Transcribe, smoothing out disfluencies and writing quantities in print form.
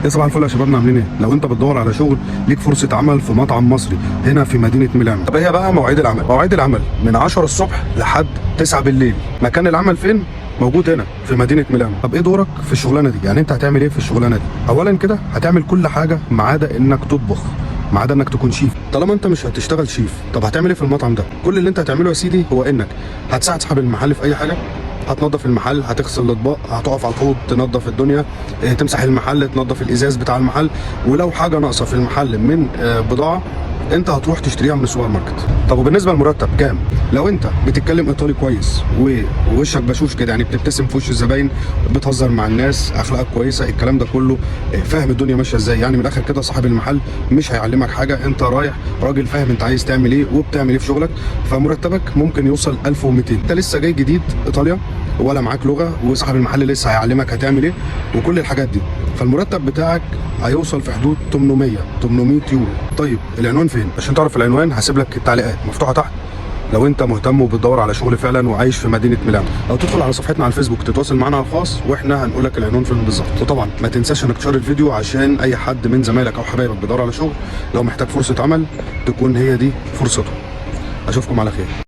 يا صباح الفل يا شبابنا، عاملين ايه؟ لو انت بتدور على شغل ليك فرصة عمل في مطعم مصري هنا في مدينة ميلانو. طب هي بقى مواعيد العمل؟ مواعيد العمل من 10 الصبح لحد 9 بالليل. مكان العمل فين؟ موجود هنا في مدينة ميلانو. طب ايه دورك في الشغلانة دي؟ يعني انت هتعمل ايه في الشغلانة دي؟ اولا كده هتعمل كل حاجة ما عدا انك تطبخ، ما عدا انك تكون شيف. طالما انت مش هتشتغل شيف، طب هتعمل ايه في المطعم ده؟ كل اللي انت هتعمله يا سيدي هو انك هتساعد صاحب المحل في اي حاجة، هتنظف المحل، هتغسل الاطباق، هتقف على الحوض تنظف الدنيا، تمسح المحل، تنظف الازاز بتاع المحل، ولو حاجة ناقصه في المحل من بضاعة انت هتروح تشتريها من السوبر ماركت. طب وبالنسبة للمرتب كام؟ لو انت بتتكلم ايطالي كويس ووشك بشوش كده، يعني بتبتسم في وش الزباين، بتهزر مع الناس، اخلاقك كويسة، الكلام ده كله، فاهم الدنيا ماشية ازاي، يعني من الاخر كده صاحب المحل مش هيعلمك حاجة، انت رايح راجل فاهم انت عايز تعمل ايه وبتعمل ايه في شغلك، فمرتبك ممكن يوصل 1200. انت لسه جاي جديد ايطاليا ولا معاك لغة، وصاحب المحل لسه هيعلمك هتعمل ايه وكل الحاجات دي، فالمرتب بتاعك هيوصل في حدود 800 يورو. طيب العنوان فين؟ عشان تعرف العنوان هسيب لك التعليقات مفتوحة تحت لو انت مهتم وبتدور على شغل فعلا وعايش في مدينة ميلانو، او تدخل على صفحتنا على الفيسبوك تتواصل معانا على الخاص واحنا هنقول لك العنوان فين بالظبط. وطبعا ما تنساش انك تشير الفيديو عشان اي حد من زمايلك او حبايبك بيدور على شغل، لو محتاج فرصة عمل تكون هي دي فرصته. اشوفكم على خير.